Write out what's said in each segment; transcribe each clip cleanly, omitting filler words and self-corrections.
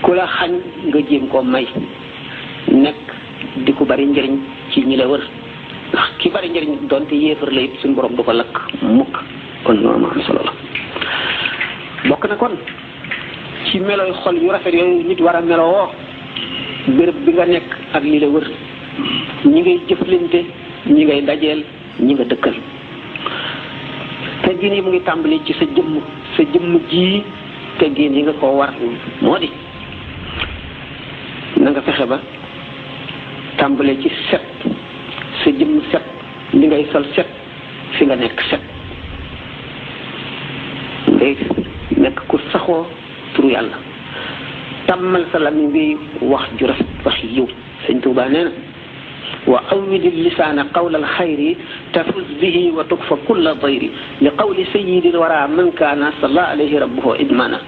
ku la xañ nga jéem koo may nekk di ko bari njëriñ ci ñi la wër ndax ki bari njëriñ doonte yéefar la it suñu borom du ko lakk mukk kon noonu am solo la. bokk na kon ci melooy xol yu rafet yooyu nit war a melowoo béréb bi nga nekk ak li la wër ñi ngay jëflante ñi ngay dajeel ñi nga dëkkal teggin yi mu ngi tàmbali ci sa jëmm ji teggin yi nga ko war moo di na nga fexe ba tàmbale ci set sa jëmm set li ngay sol set fi nga nekk set ngay nekk ku saxoo turu yàlla tàmmal sa lamiñ bi wax ju rafet wax yiw sëñ Tuubaa nee na wa awwidi lisaana qawla alxayri tafuz bihi wa tukfa kulla dayri li qawli sayyidil wara man kaana salla alayhi rabbuhu idmana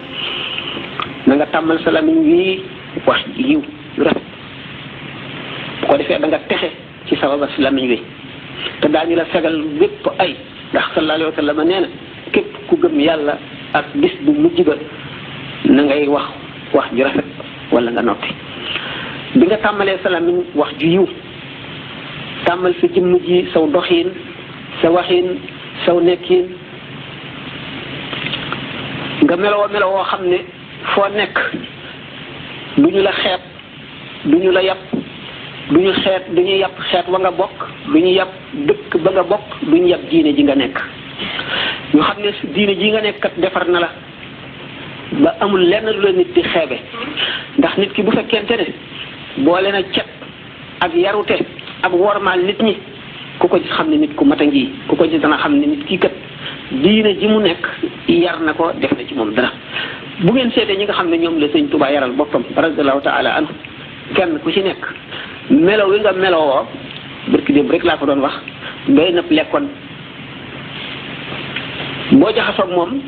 na nga tàmmal sa lamiñ bi wax yiw rafet bu ko defee da nga texe ci sababa si lamiñ wi te daañu la fegal bépp ay ndax sallallahu alayhi wa sallam nee na képp ku gëm yàlla ak bis bu mujj ba na ngay wax wax ju rafet wala nga noppi bi nga tàmmalee sa lamiñ wax ju yiw tàmmal sa jëmm ji saw doxiin sa waxiin saw nekkiin nga melowoo xam ne foo nekk du ñu la xeeb du ñu la yàpp du ñu yàpp xeet wa nga bokk du ñu yàpp dëkk ba nga bokk du ñu yàpp diine ji nga nekk ñu xam ne diine ji nga nekk kat defar na la ba amul lenn lu la nit di xeebe ndax nit ki bu fekkente ne boole na cet ak yarute ak wormaal nit ñi ku ko gis xam ne nit ku mat a ngi ku ko gis dana xam ne nit kii kat diine ji mu nekk yar na ko def na ci moom dara bu ngeen seetee ñi nga xam ne ñoom la sëñ Tuubaa yaral boppam radiyallahu taala anhu kenn ku ci nekk melo wi nga melowoo barki démb rek laa ko doon wax doy na lekkoon boo jaxasoog moom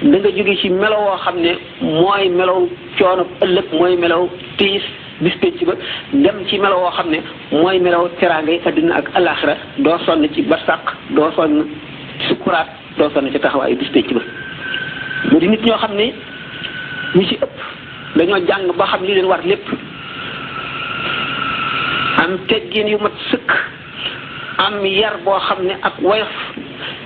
da nga jóge ci melo woo xam ne mooy melow coono ëllëg mooy melow tiis bis penc ba dem ci melo woo xam ne mooy melow teraangay adduna ak alaxira doo sonn ci barsàq doo sonn ci sukuraat doo sonn ci taxawaayu bis penc ba mu di nit ñoo xam ne ñi ci ëpp dañoo jàng ba xam li leen war lépp am teggin yu mat sëkk am yar boo xam ne ak woyof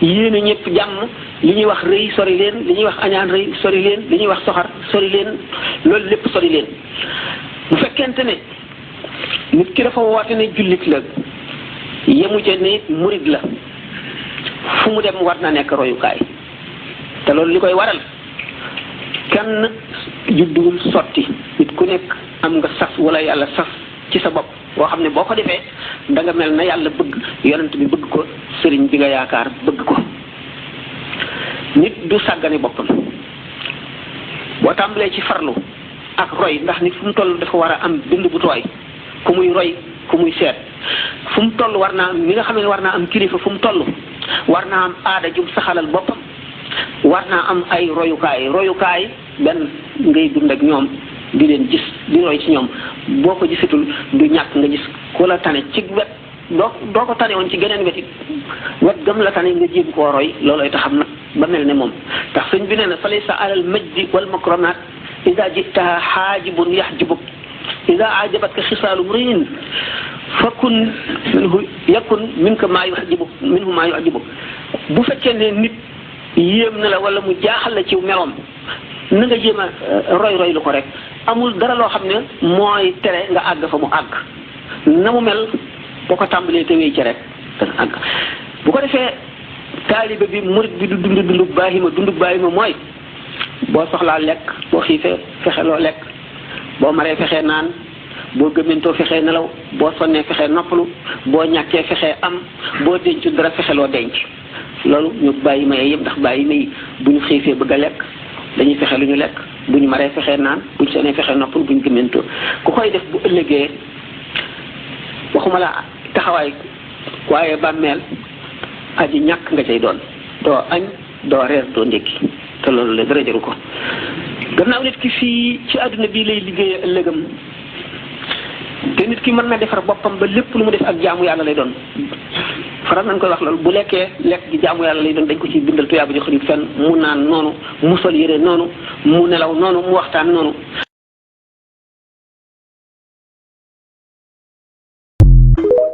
yéene ñëpp jàmm li ñuy wax rëy sori leen li ñuy wax añaan rëy sori leen li ñuy wax soxar sori leen loolu lépp sori leen bu fekkente ne nit ki dafa woote ne jullit la yemu ca ne murid la fu mu dem war na nekk royukaay te loolu li koy waral kenn judduwul sotti nit ku nekk am nga sas wala yàlla sas ci sa bopp boo xam ne boo ko defee da nga mel na yàlla bëgg yonent bi bëgg ko sëriñ bi nga yaakaar bëgg ko nit du sàggane boppam boo tàmbalee ci farlu ak roy ndax nit fu mu toll dafa war a am bind bu tooy ku muy roy ku muy seet fu mu toll war naa am mi nga xam ne war naa am kilifa fu mu toll war naa am aada jum saxalal boppam war naa am ay royukaay benn ngay dund ak ñoom di leen gis di roy ci ñoom boo ko gisatul du ñàkk nga gis ku la tane ci wet doo ko tane woon ci geneen wet it wet gëm la tane nga jéem koo roy loolooy taxam nag ba mel ne moom tax sëñ bi nee na fa laysa alal majdi wal makramat ida jitaha xaajibun yaxjibuk ida ajabatka xisaalu mriin fakun yakun minka maa yuxjibuk minhu maa yuxjibuk bu fekkee ne nit yéem na la wala mu jaaxal la ci meloom na nga jéem a roy lu ko rek amul dara loo xam ne mooy tere nga àgg fa mu àgg na mu mel boo ko tàmbalee te wéy ci rek dana àgg bu ko defee taalibe bi murit bi du dund baahima mooy boo soxlaa lekk boo xiifee fexe loo lekk boo maree fexee naan boo gëmentoo fexee nelaw boo sonnee fexee noppalu boo ñàkkee fexee am boo dencu dara fexe loo denc loolu ñu bàyyi ma yëpp ndax bàyyi ma yi bu ñu xiifee bëgg a lekk dañuy fexe lu ñu lekk bu ñu maree fexee naan bu ñu sonnee fexee noppalu bu ñu gëmentoo ku koy def bu ëllëgee waxuma la taxawaay waaye bàmmeel aji ñàkk nga cay doon doo añ doo reer doo ndékki te loolu la dara jaru ko gannaaw nit ki fii ci àdduna bii lay liggéeyee ëllëgam te nit ki mën na defar boppam ba lépp lu mu def ak jaamu yàlla lay doon faral nañ koy wax loolu bu lekkee lekk gi jaamu yàlla lay doon dañ ko ci bindal tuyaaba ji xëy fenn mu naan noonu mu sol yére noonu mu nelaw noonu mu waxtaan noonu Thank you.